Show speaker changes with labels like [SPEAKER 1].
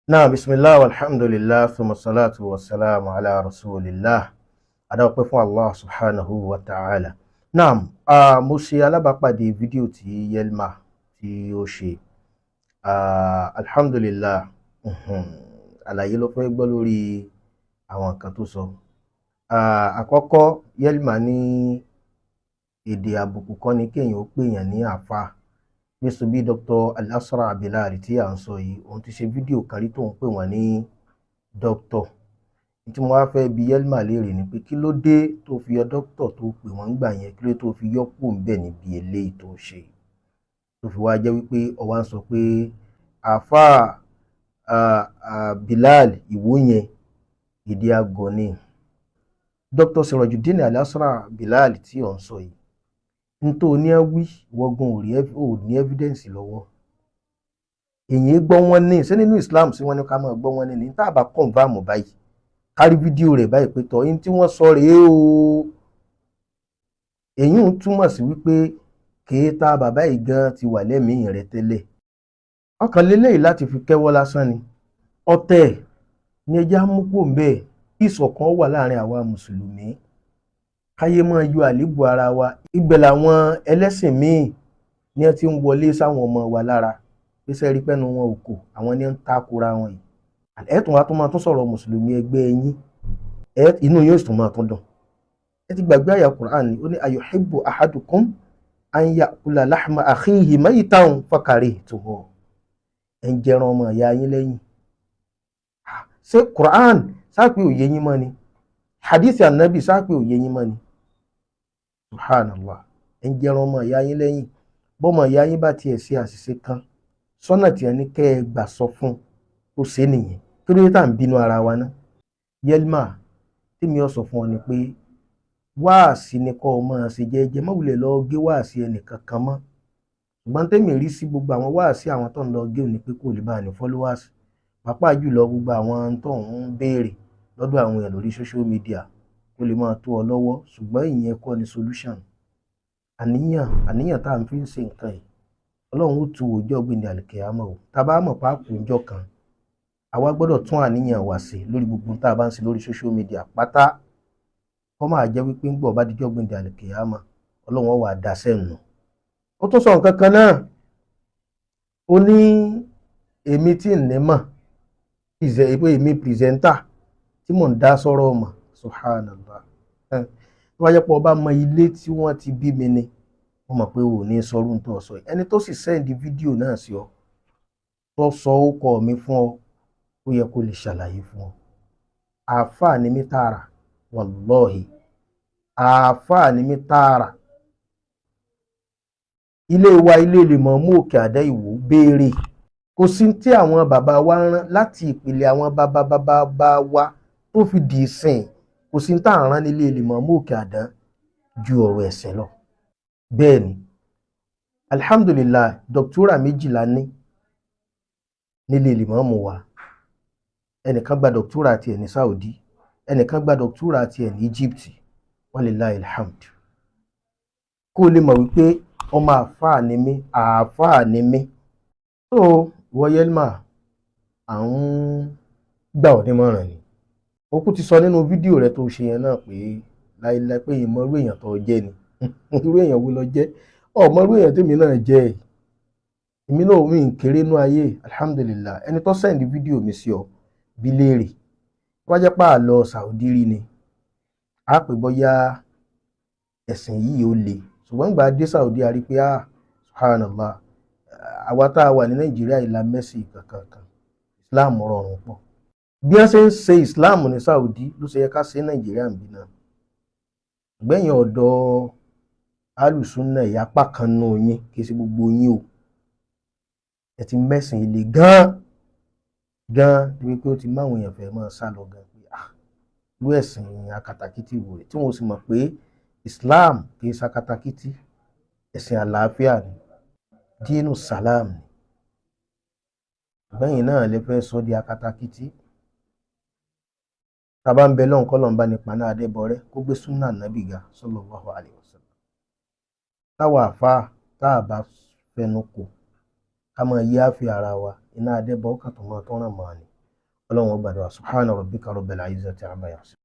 [SPEAKER 1] Náà, bismillah, alhamdulillah, thumma salatu wa salamu ala rasulillah. Adáwọ̀pẹ́ fún Allah subhanahu wa ta'ala. Naam, mo ṣe alábàápàdé fídíò tí Yelma tí ó ṣe. Alhamdulillah, àlàyé ló fẹ́ gbọ́ lórí àwọn nǹkan tó sọ. Àkọ́kọ́, Yelma ní èdè àbùkù kọ́ ni kéèyàn ó pèèyàn ní àáfàá. Nítorí bí Dr. Al-Asra Bilal tí à ń sọ yìí, òun ti ṣe fídíò kan rí tóun pè wọ́n ní dókítọ̀. Tí mo wá fẹ́ bi Yelma léèrè ni pé kí ló dé tó fi yọ dókítọ̀ tó pè wọ́n ń gbà yẹn, kí ló dé tó fi yọ kúrò ńbẹ̀ níbi eléyìí tó ṣe, tó fi wá jẹ́ wípé ó wá ń sọ pé àáfàá Bilal Ìwó yẹn èdè àgọ̀ ni. Dr. Sirajuddin Al-Asra Bilal tí ò ń sọ yìí, n tó ní ẹ wí wọgùn ò ní evidence lọ́wọ́. Èyí gbọ́ wọn ní ṣé nínú Islam sí wọn ní ká máa gbọ́ wọn ní tá a bá confirm báyìí, kárí fídíò rẹ̀ báyìí pé tọ́ ẹni tí wọ́n sọ rèé o. Èyí ń túmọ̀ sí wípé kéèta bàbá yìí gan ti wà lẹ́mìí rẹ̀ tẹ́lẹ̀. Ọkàn lélẹ́yìí láti fi kẹ́wọ́ lásán ni. Ọ̀tẹ̀ ni ẹja mú kó ń bẹ́ẹ̀. Ìṣọ̀kan wà láàrin àwa mùsùlùmí, káyé máa yọ àléébù ara wa. Ibẹ̀ làwọn ẹlẹ́sìn míì ní ẹ ti ń wọlé sáwọn ọmọ wa lára pé sẹ́rí pẹ́nu wọn ò kò, àwọn ní ń takora wọn yìí. Ẹ tún wá tún máa tún sọ̀rọ̀ mùsùlùmí ẹgbẹ́ yín, inú yóò tún máa tún dùn. Ẹ ti gbàgbé àyà Qur'an ni ó ní ayuhibbu ahadukum an ya'kula lahma akhihi maytan fakarihtumuh. Ẹ ń jẹran ọmọ ìyá yín lẹ́yìn. Ṣé Qur'an sápé òye yín mọ́ ni? Hadith anabi sápé òye yín mọ́ ni? Subhanallah. Ẹ ń jẹran ọmọ ìyá yín lẹ́yìn. Bọ́mọ ìyá yín bá tiẹ̀ ṣe àṣìṣe kan, sọ́nà tí ẹni kẹ́ ẹ gbà sọ fún ó ṣe nìyẹn. Kí ló dé tá à ń bínú ara wa ná? Yelma, tèmi ó sọ fún ọ ni pé wáàsí ni kọ́ ọ máa ṣe jẹ́jẹ́, má wulẹ̀ lọ gé wáàsí ẹnìkan kan mọ́. Ṣùgbọ́n tèmi rí sí gbogbo àwọn wáàsí àwọn tó ń lọ gé òní pé kò lè bá ní followers, pàápàá jùlọ gbogbo àwọn tó ń béèrè lọ́dọ̀ àwọn èèyàn lórí social media kó lè máa tó ọ lọ́wọ́. Ṣùgbọ́n ìyẹn kọ́ ni solution. Àníyàn tá à ń fi ń ṣe nǹkan yìí, Ọlọ́run ó tu òjò gbìndín àlùkìyámọ̀ o. Tá a bá mọ̀ pé kù ńjọ́ kan, àwa gbọ́dọ̀ tún àníyàn wa ṣe lórí gbogbo tá a bá ń ṣe lórí social media pátá. Kó máa jẹ́ wípé ń gbọ́ bá dijọ́ gbìndín àlùkìyámọ̀, Ọlọ́run ó wá daṣẹ́ nù. Ó tún sọ nǹkan kan náà, ó ní èmi tí ń ní mọ̀, pé èmi presenter tí mò ń dá sọ́rọ̀ ọmọ. Subhanallah. Tó bá jẹ́ pé ọba mọ ilé tí wọ́n ti bí mi ni, wọ́n mọ̀ pé ò ní sọrú tó sọ yìí. Ẹni tó sì send fídíò náà sí ọ, tó sọ orúkọ mi fún ọ, ó yẹ kó lè ṣàlàyé fún ọ. Àáfàá ni mí tààrà, wallahi. Àáfàá ni mí tààrà. Ilé wa ilé lè mọ̀ mú Òkè Àdá Ìwó béèrè. Kò sí tí àwọn bàbá wa ń rán láti ìpìlẹ̀ àwọn bàbá bàbá bá wa tó fi di ìsìn. Kò sí tá à ń rán nílé lè mọ̀ mú Òkè Àdá ju ọ̀rọ̀ ẹ̀sìn lọ. Bẹ́ẹ̀ ni, alhamdulillah, dọ́kítọ́rà méjìlá ní nílé lè mọ̀ mú wa. Ẹnìkan gba dọ́kítọ́rà tiẹ̀ ní Saudi, ẹnìkan gba dọ́kítọ́rà tiẹ̀ ní Egypt. Walillahi alhamd. Kó o lè mọ̀ wípé ọmọ àáfàá ni mí, àáfàá ni mí. So ìwọ Yelma, à ń gbà ọ́ nímọ̀ràn ni. Ó kú ti sọ nínú fídíò rẹ tó ṣe yẹn náà pé láíláí pé ìmọ̀ irú èèyàn tó jẹ́ ni. Irú èèyàn wo lọ jẹ́? Ọmọ irú èèyàn tèmi náà jẹ́ ẹ̀. Èmi náà mi ń kéré nú ayé, alhamdulillah. Ẹni tó send fídíò mi sí ọ bí léèrè. Wọ́n jẹ́ pé à lọ Saudi rí ni, a pè bóyá ẹ̀sìn yìí ó le. Ṣùgbọ́n ìgbà dé Saudi a rí pé subhanallah, àwa tá a wà ní Nàìjíríà ìlà mẹ́sì kankan kan, Islam rọrùn pọ̀. Bí wọ́n ṣe ń ṣe Islam ní Saudi ló ṣe yẹ ká ṣe Nàìjíríà ń bí náà. Gbẹ̀yìn ọ̀dọ́ alùsùnà ìyapa kan nù yín, kì í ṣe gbogbo yín o. Ẹ ti mẹ́sìn ilé gan gan, débi pé ó ti máwọn èèyàn fẹ́ máa sá lọ gan pé irú ẹ̀sìn akatakítí wò rè, tí wọ́n sì mọ̀ pé Islam kì í ṣakatakítí, ẹ̀sìn àlàáfíà ni, dínú salam ni. Gbẹ̀yìn náà lè fẹ́ sọ di akatakítí. Tá a bá ń bẹ lọ́hùn kọ́ lọ́n bá nípa náà Adébọ̀rẹ́ kó gbé súnà nábì ga sallallahu alaihi wasallam. Táwa àfáà tá a bá fẹnu kò ká máa yí àfi ara wa, iná Adébọ̀ kàn tó máa tọ́ràn mọ́ ni. Ọlọ́run ó gbàdúrà. Subhana rabbika rabbil izzati amma yasifun.